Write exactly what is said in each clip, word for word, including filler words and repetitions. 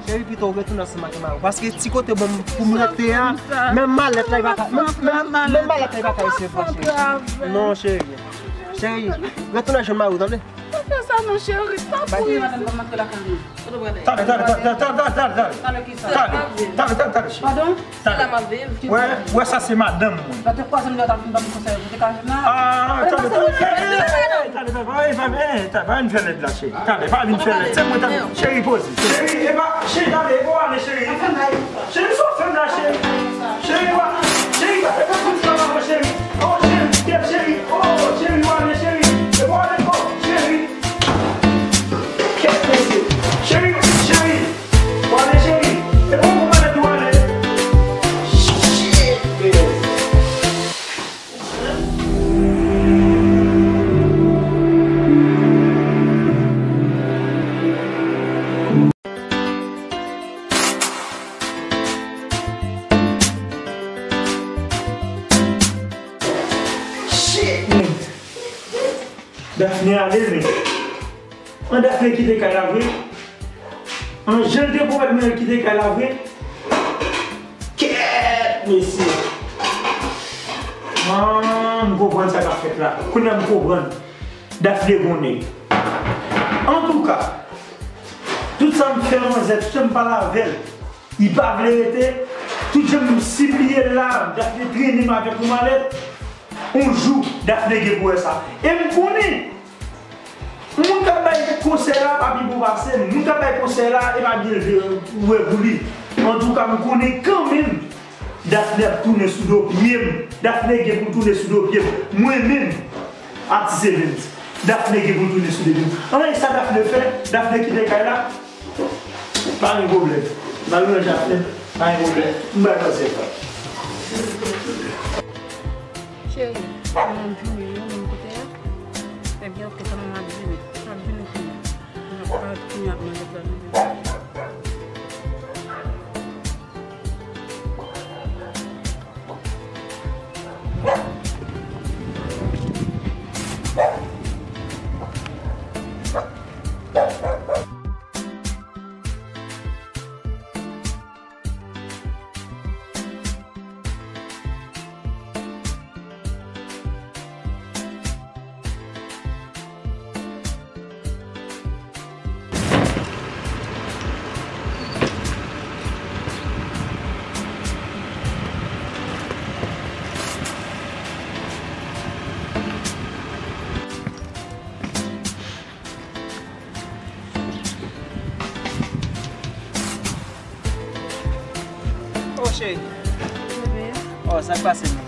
Cheri, pito w retounen ansanm ak mari w. Paske ti kote bon pou m rete a, menm malèt la, li pa ka, menm, menm, menm malèt la, li pa ka resevwa, cheri. Non, cheri. Cheri, retounen jwenn mari w, tande? Pa fè sa non, cheri, tanpri. Madanm, pa antre lakay mwen. Tande, tande, tande, tande, tande, tande, tande. Tande, tande, tande, tande, cheri. Padon? Tande. Wè, wè sa se madanm mwen. Tande, tande, tande, tande, tande, pa vin fè lèd la, cheri. Tande, pa vin fè lèd. Se mwen, tande. Cheri, poze. Cheri, e pa, cheri, tande, e pa w ale, cheri. Cheri, sa w fè m la, cheri. Cheri, e pa, cheri, e pa, e pa kout sa w fè, cheri. Oh, cheri, kèt, cheri. Oh, cheri, w ale, cheri. E pa w ale, oh, cheri. Kèt, mesye. Cheri, cheri. W ale, cheri. E pa w ale, w ale. Shit, man. Shit, man. Daphné ale, men. An Daphné kite kay la vre? An jan l te pwomèt mwen l kite kay la vre? Kèt, mesye! Ah, m konprann sa k ap fèt la. Kounye a m konprann. Daphné gon nèg. Antouka, tout sa m fè manzè, tout jan m pale avè l, li pa vle rete. Tout jan m sipliye l la, Daphné trennen m avèk yon malèt. Yon jou, Daphné gen pou wè sa. E m konnen, moun k ap bay konsèy la pa pi bon pase m. Moun k ap bay konsèy la, e pa byen l vle wè pou li. Antouka, m konnen kanmenm, Daphné ap tounen sou do pye m. Daphné gen pou l tounen sou do pye m. Mwen menm, Atis Evens, Daphné gen pou l tounen sou do pye m. Anmwey, sa Daphné fè? Daphné kite kay la. Pa gen pwoblèm. M al ranje afè m. Pa gen pwoblèm. M bay konsèy sa. Cheri, mwen m vini, wi, menm kote a. Ebyen, oke, kòman m ap vini? M ap vini kounye a. M ap parèt kounye a pou mwen reprezante. Oh, cheri. Bebe. Oh, sa k pase, man?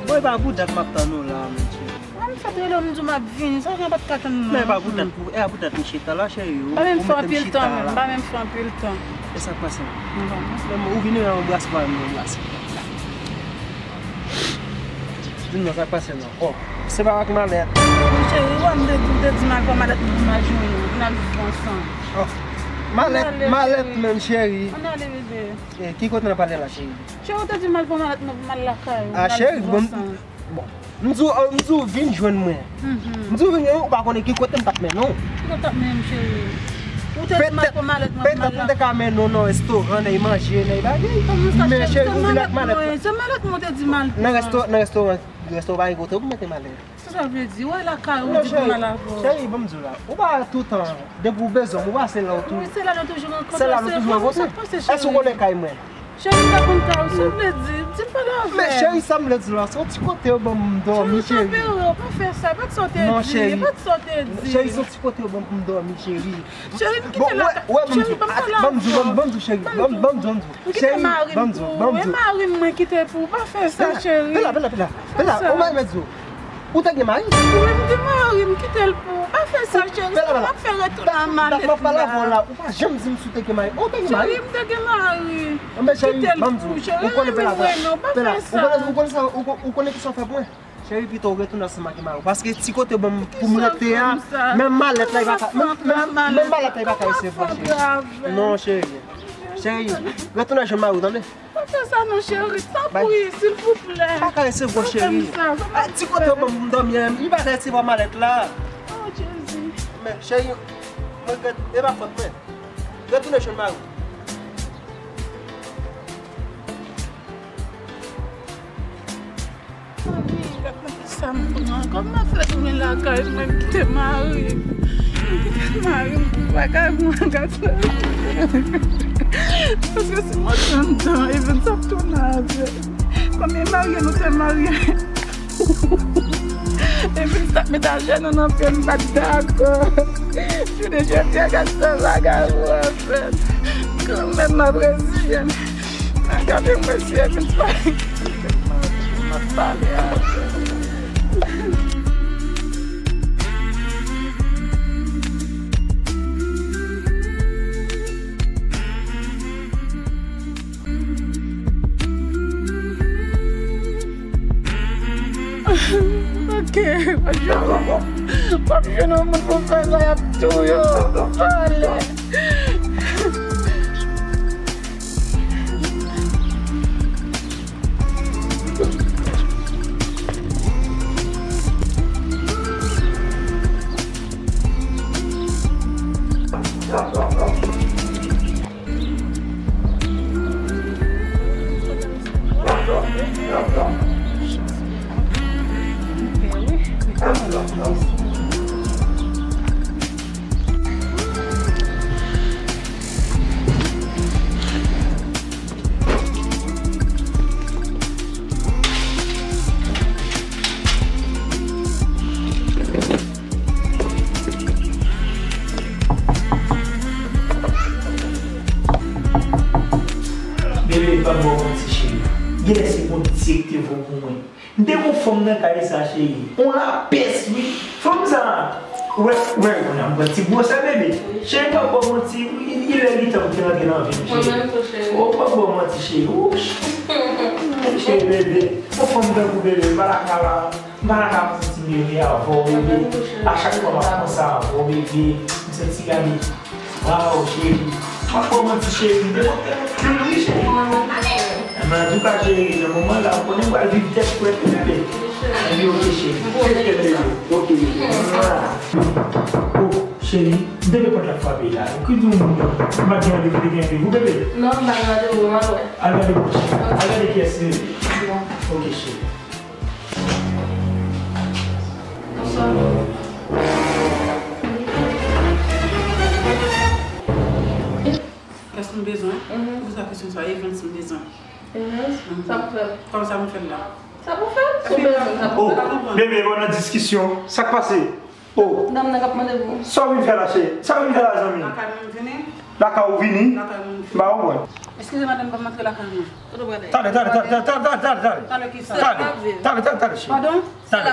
Bon, e pa pou dat m ap tann ou la, man, cheri. Mwen m fèt rele w, m di w m ap vini. Sa fè m pa t ka tann ou? Men e pa pou dat, e pa pou dat m chita la, cheri. Ou mete m chita la. M pa menm fè anpil tan, menm. M pa menm fè anpil tan. E sa k pase, man? Men ou vini, men anbrase m, anbrase. Di m non, sa k pase, non? Oh, se pa ak malèt. Mon cheri, wè m te di, m te di m al pran malèt mwen pou m al jwenn ou, pou n al viv ansanm. Oh, malèt, malèt menm, cheri. Ann ale, bebe. Eh, ki kote n ap ale la, cheri? Cheri, ou te di m al pran malèt mwen pou m al lakay ou, pou n al viv ansanm. Ah, cheri, bon, bon. M di w, m di w vin jwenn mwen. M di w vin jwenn mwen, ou pa konnen ki kote m t ap mennen w. Ki kote w t ap mennen m, cheri? Ou te di m al pran malèt mwen pou m al lakay ou. Petèt m te ka mennen w nan restoran, nan manje, nan bagay. Men cheri, ou vin ak malèt mwen. Se malèt mwen ou te di m al pran. Nan resto-, nan restoran, restoran pa gen kote pou mete malèt. Sa sa vle di? Wè lakay ou di pou m al avè w. Cheri, ban m di w la. Ou pa toutan, depi w bezwen m, ou pase la ou tou. Wi, se la nou toujou rankontre. Se la nou toujou rankontre. Sa k pase, cheri? Èske ou konnen kay mwen? Cheri, m pa konn kay ou, sa w vle di? Di m pale avè m. Men cheri, sa m vle di w la, se yon ti kote yo ban m dòmi, cheri. Cheri, tanpri, pa fè sa, pa di sa w te di, pa di sa w te di. Non, cheri. Cheri, se yon ti kote yo ban m pou m dòmi, cheri. Cheri, m kite lakay. Bon, wè, wè, ban m di w, cheri, ban m pale avè w. Ban m di w, ban m di w, cheri. Ban m, ban m di w, ban m di w. Cheri, ban m di w. M kite mari m pou ou, e mari m mwen kite pou ou, pa fè sa, cheri. Pela, pela, pela, pela, pela, ou mari m di w. Ou te gen mari? Wi, m gen mari, m kite l pou ou. Pa fè sa, cheri. Pela, pela. Sa m ap fè retounen ak malèt la. Dat m ap pale avè w la, ou pa janm di m si w te gen mari. Ou te gen mari? Cheri, m te gen mari. Anben, cheri, ban m di w. Ou konnen pela, pela. Ou konnen, ou konnen sa, ou kon-, ou konnen ki sa w fè pou mwen? Cheri, pito w retounen ansanm ak mari w. Paske ti kote bon pou m rete a, menm malèt la, li pa ka, menm, menm, menm malèt la, li pa ka resevwa, cheri. Non, cheri. Cheri, retounen jwenn mari w, tande? Pa fè sa non, cheri, tanpri, silvouplè. Pa ka resevwa, cheri. Pa fè m sa, sa pa fè. Ti kote bon pou m dòmi a, li pa ka resevwa malèt la. Oh, Jezi. Men, cheri, mwen regrèt, e pa fòt mwen. Retounen jwenn mari w. Sa m pran? Kòman m fè tounen lakay mwen, m kite mari m? M kite mari m pou bagay mwen, gad sa. Paske si m antre anndan, Evens ap tounen avè m. Konbyen marye nou te marye? Evens t ap met ajenou nan pye m, m pa t dakò. Jounen jodi a, gad sa vagabon an fè. Kanmenm, m ap reziye m. Gade mwen, si Evens pa, m ap pale avè l. Ok, w ap jwenn yon, w ap jwenn yon moun pou fè sa, y ap touye w, pou pale. Bebe, pa ba w manti, cheri. Genlè se Bondye ki te voye w pou mwen. M te gon fanm nan kay sa, cheri. On lapès, wi. Fanm sa, wè, wè, kounye a m pran ti bwòs la, bebe. Cheri, pa ba w manti, wi, li lè li tan pou te rantre nan vi m, cheri. Mwen menm tou, cheri. O, pa ba w manti, cheri. Wouch. Cheri, bebe. On fanm tankou bebe, m pa ta ka la. M pa ta ka santi m ere avè w, bebe. A chak fwa m ap panse avè w, bebe, m santi gade. Waw, cheri. M ap ba w manti, cheri. M te kontan anpil, wi, cheri. Enben, antouka, cheri, nan moman la, ou konnen m pral viv tèt frèt, bebe. Enben, ok, cheri. Tèt frèt, bebe. Ok, bebe. O, cheri, m te gen pòt la frape la. Ki di w m pa gen randevou, te gen randevou, bebe? Non, m pa gen randevou, m al wè. Al gade pou cheri. Al gade kiyès, bebe. Bon. Ok, cheri. Kiyès m bezwen? Mhm. Poze kesyon sa, Evens m bezwen. Evens? Mhm. Sa pou fè? Kòman sa pou fè la? Sa pou fè? Si w bezwen, sa pou fè. Oh, bebe, bon, nan diskisyon. Sa k pase? Oh. Dam nan k ap mande pou. Sa w vin fè la, cheri? Sa w vin fè la, zanmi? Lakay mwen m vini. Lakay ou vini? Lakay mwen m vini. M pa konprann. Eskize madanm, ban m antre lakay mwen. Talè, talè, talè, talè, talè, talè, talè. Talè ki sa? Talè, talè, talè, talè, cheri. Padon? Talè.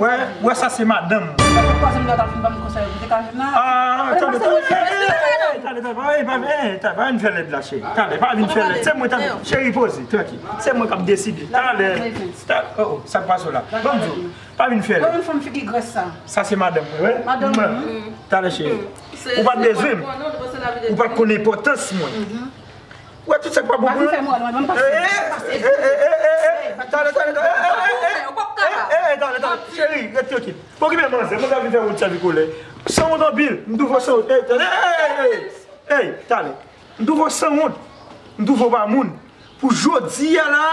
Wè, wè, sa se madanm. Talè, talè, talè, talè, pa vin fè lèd la, cheri. Talè, pa vin fè lèd. Se mwen, talè, cheri, poze, trankil. Se mwen k ap deside. Talè, talè, oh, oh, sa k pase w la? Ban m di w. Pa vin fè lè. Wè yon fanm figi grès sa. Sa se madanm mwen, wè. Madanm mwen. Talè cheri. Ou pa t bezwen m. Ou pa t konn enpòtans mwen. Wè tout sa k pa bon pou mwen. Pa vin fè mwen, mwen, mwen pase. Talè, talè, talè. Talè, talè. Cheri, ret trankil. Pa okipe manzè, manzè vin fè wout sèvi kolè. Sanwont anpil. M twouve w sanwont. Ey, talè. M twouve w sanwont. M twouve w pa moun. Pou jodi a la,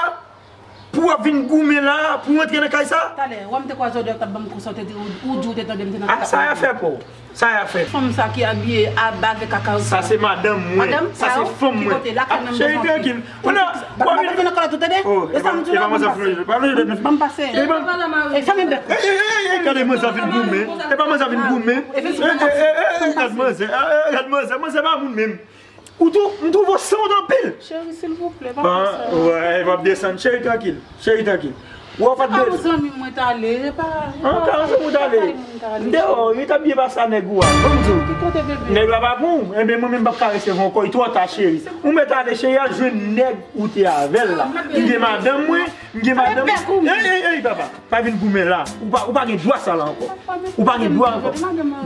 pou w ap vin goumen la, pou w antre nan kay sa? Talè, wè m te kwaze w deyò k t ap ban m kou sa, w te di, ou, ou di w te tande m te nan kay sa. Ah, sa y a fè pou w. Sa y a fè. Fanm sa ki abiye a bave kaka sa. Sa se madanm mwen. Madanm sa se fanm mwen. Cheri, trankil. Kounye a, w ap vin nan kòlèt ou tande? E sa m di w la, ban m pase. Ban m pase. E fanm bèk. Ey, ey, ey, ey, gade manzè vin goumen. E pa manzè vin goumen. Ey, ey, ey, gad manzè. Gad manzè. Manzè pa moun menm. Ou tou, m twouve w sanwont anpil. Cheri, silvouplè, pa fè sa. Wè, w ap desann. Cheri, trankil. Cheri, trankil. Wè, w pa t bezwen. Zanmi mwen t ale, e pa. An, ka zanmi w t ale. M deyò, li t ap byen pase a nèg ou a. Ban m di w. Ki kote bebe? Nèg la pa pou ou. Enben, mwen menm m p ap ka resevwa ankò. Li twò ta, cheri. Ou mèt ale, cheri, al jwenn nèg ou te avè l la. M gen madanm mwen, m gen madanm mwen. Ey, ey, ey, papa. Pa vin goumen la. Ou pa, ou pa gen dwa sa la ankò. Ou pa gen dwa ankò.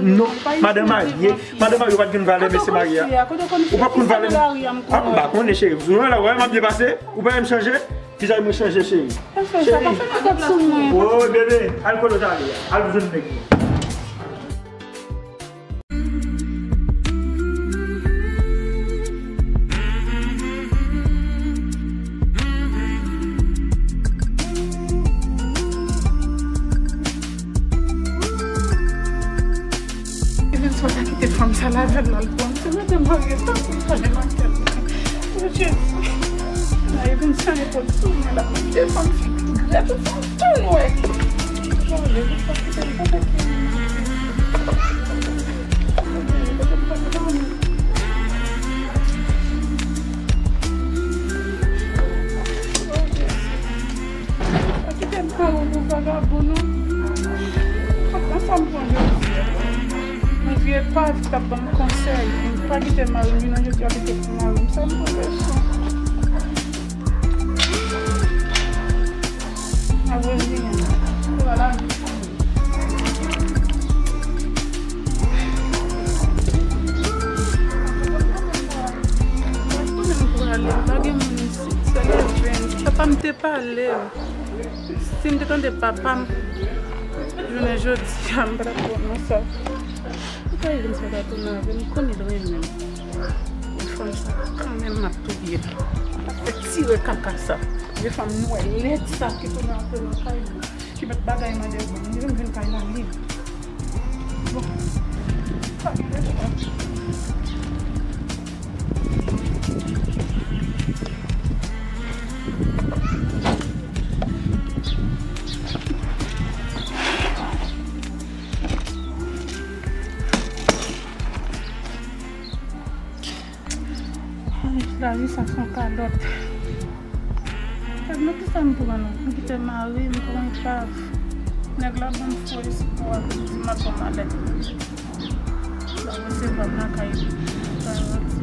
Non, madanm marye. Madanm marye, ou pa t konn valè mesye marye a. Ou pa t konn valè. Ah, m pa konnen, cheri. Ou wè la, wè, m ap byen pase. Ou pa menm chanje. Vizaj mwen chanje, cheri. Cheri. Oh, bebe, al kote w t ale a. Al jwenn nèg mwen. Sa kite fanm sa lavel la, l pran se mete marye tankou l pa gen nan kè l. O Jezi. La, yo vin chanje kot sou mwen la. Mete fanm fi grèt, fanm tou nwè. O Jezi, sa kite m pa gen. Pa kite m pran ou pou vagabon, non. Nan sa m pran jodi a. Yon vye pav k ap ban m konsèy. M pa kite mari m, jounen jodi a kite pou mari m. Sa m pran leson. A Brazil. Voilà. Mwen konnen m pral, pa gen moun isit. Se le ven. Papa m te pale m. Si m te tande papa m, jounen jodi a, m pa t ap pran non sa. Ou pa vin sa ta tounen avè m, m konnen l renmen m. Men fanm sa, kanmenm, m ap touye l. M ap fè tire kaka sa. Vye fanm nwè lèd sa ki tounen antre nan kay mwen. Ki met bagay mwen deyò, bon, m vin kay la lib. Bon. Pa gen lè sa. Ay, lavi sa se yon kalòt. Gad nan kisa m pran non. M kite mari m pou yon pav. Nèg la ban m fo espwa pou di m ap pran malèt. L ap resevwa m lakay li. Garanti.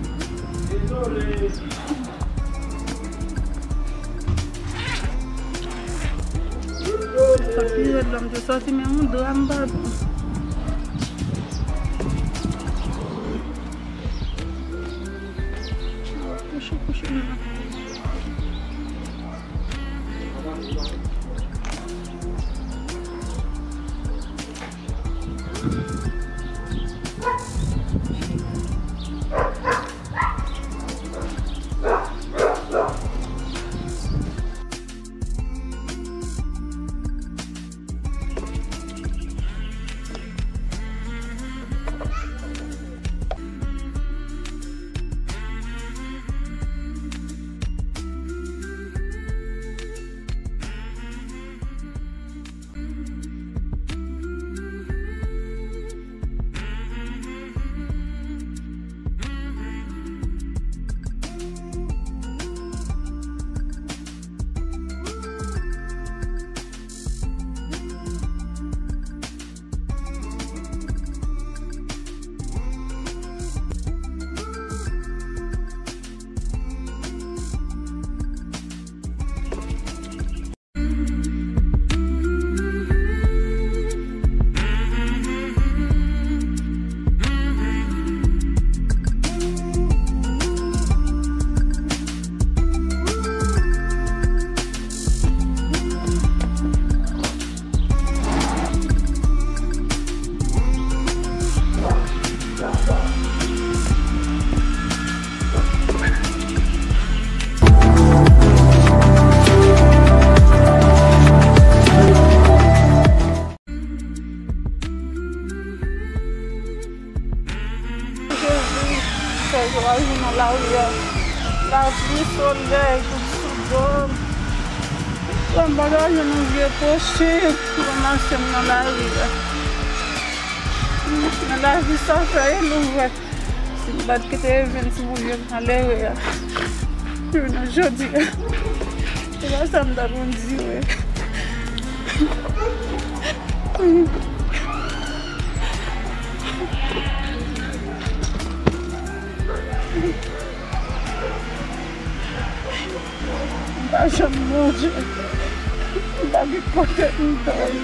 Sa pi rèd la, m te sòti, men yon dra m pa pran. Kouche, kouche, m nan. Jezi, fè jou a jou nan lari a. Lapli, solèy, kout sou do m. Mwen pa ka jwenn yon vye pochèt pou ranmase m nan lari a. Nan lavi sa fè e louvè. Si m pa t kite Evens mouri nan lere a, jounen jodi a, se pa sa m t ap andire. M pa janm manje. M pa gen kote m dòmi.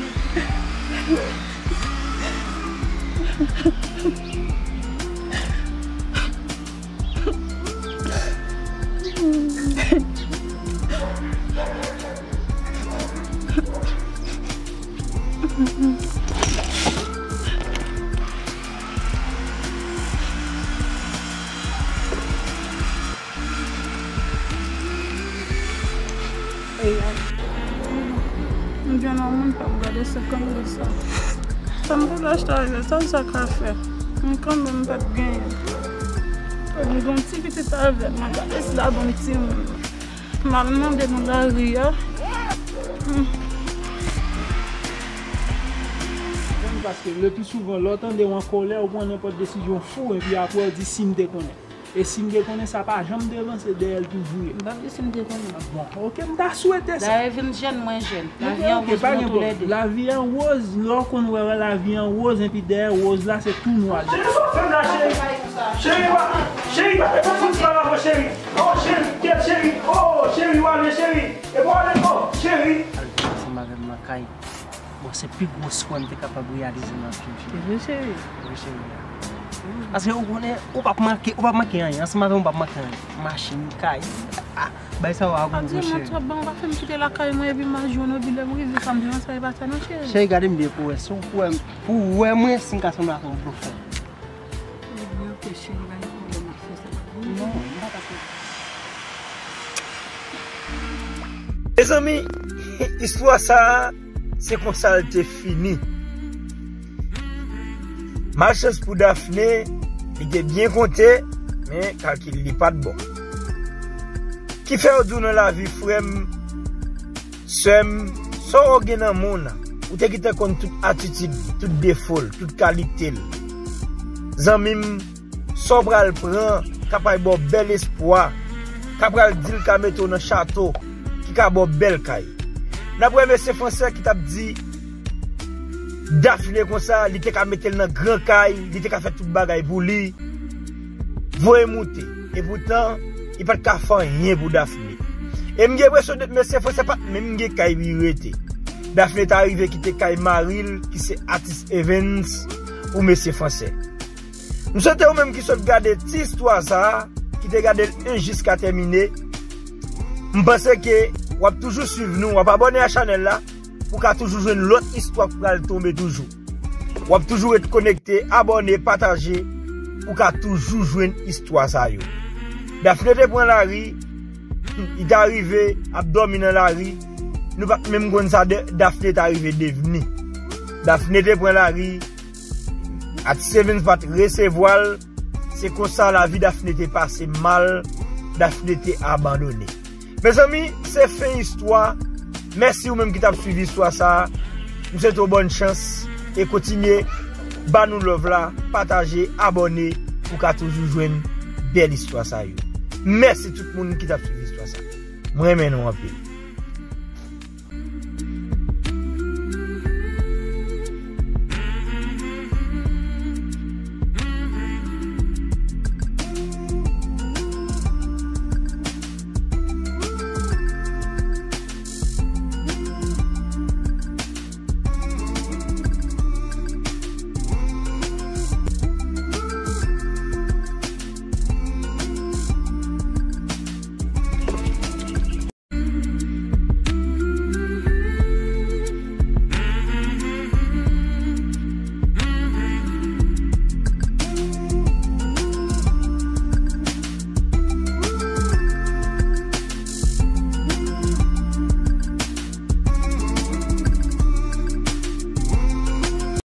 M jwenn yon moun pa m gade senkannde sa. Sa m pral achte avè l, sa l sa ka fè? M kanmenm pa t genyen. M gen yon ti pitit avè m, gade sila ban m timoun. M al mande nan lari a. Hmm. Paske le pli souvan, lè w tande w an kòlè, ou pran nenpòt desizyon fou, epi apre w di, "Si m te konnen." E si m te konnen, sa pa janm te vanse, dèyè l toujou ye. M p ap di si m te konnen. Bon, ok, m ta swete sa. Dayè, vin jèn, mwen jèn. Lavi an woz pou nou toulède. Lavi an woz, lè w konn wè, wè lavi an woz, epi dèyè woz la, se tou nwa. Cheri, sot fè m la, cheri. Cheri, pa, cheri, pa fè sa, pa la, cheri. Oh, cheri, kèt, cheri. Oh, cheri, w ale, cheri. E pa w ale, oh, cheri. Al ansanm avè m nan kay. Bon, se pi gwo swè m te kapab reyalize nan vi m, cheri. Wi, cheri. Wi, cheri. Paske ou konnen, ou p ap manke, ou p ap manke anyen. Ansanm avè m, ou p ap manke anyen. Machin, kay. Ah, bay sa yo a gwo gwo, cheri. Adye, mwen twòp, ban m pa fè m kite lakay mwen epi m al jwenn obi lè m rive sa m te panse e pa sa non, cheri. Cheri, gade m byen pou wè. Si w pou wè m, pou w wè mwen, si m ka sanble ak yon blofè. Mezanmi, istwa sa a, se konsa l te fini. Malchans pou Daphné, li te byen konte, men kalkil li pa t bon. Kifè yo di w nan lavi, frè m, sè m, sa w gen nan mond, ou te gentan konn tout atitid li, tout defo l, tout kalite l. Zanmi m, sa w pral pran, ka pral ba w bèl espwa, ka pral di l ka mete w nan chato, ki ka ba w bèl kay. N ap wè mesye fransè ki t ap di Daphné konsa, li te ka mete l nan gran kay, li te ka fè tout bagay pou li. Voye moute. Epoutan, li pa t ka fè anyen pou Daphné. E m gen enpresyon de mesye fransè pa t menm gen kay pou li rete. Daphné ta rive kite kay mari l, ki se atis Evens, pou mesye fransè. M swete ou menm ki sot gade ti istwa sa a, ki te gade l en jiska tèmine. M panse ke w ap toujou swiv nou, w ap abòne a chanèl la, pou w ka toujou jwenn lòt istwa k pral tonbe toujou. W ap toujou ret konekte, abòne, pataje, pou w ka toujou jwenn istwa sa yo. Daphné te pran lari, li ta rive ap dòmi nan lari. Nou pa t menm konn sa de, Daphné ta rive devni. Daphné te pran lari, atis Evens pa t resevwa l. Se konsa lavi Daphné te pase mal, Daphné te abandone. Mezanmi, se fen istwa. Mèsi ou menm ki t ap swiv istwa sa a. M swete w bòn chans e kontinye ba nou love la, pataje, abòne pou w ka toujou jwenn bèl istwa sa yo. Mèsi tout moun ki t ap swiv istwa sa. Mwen renmen nou anpil.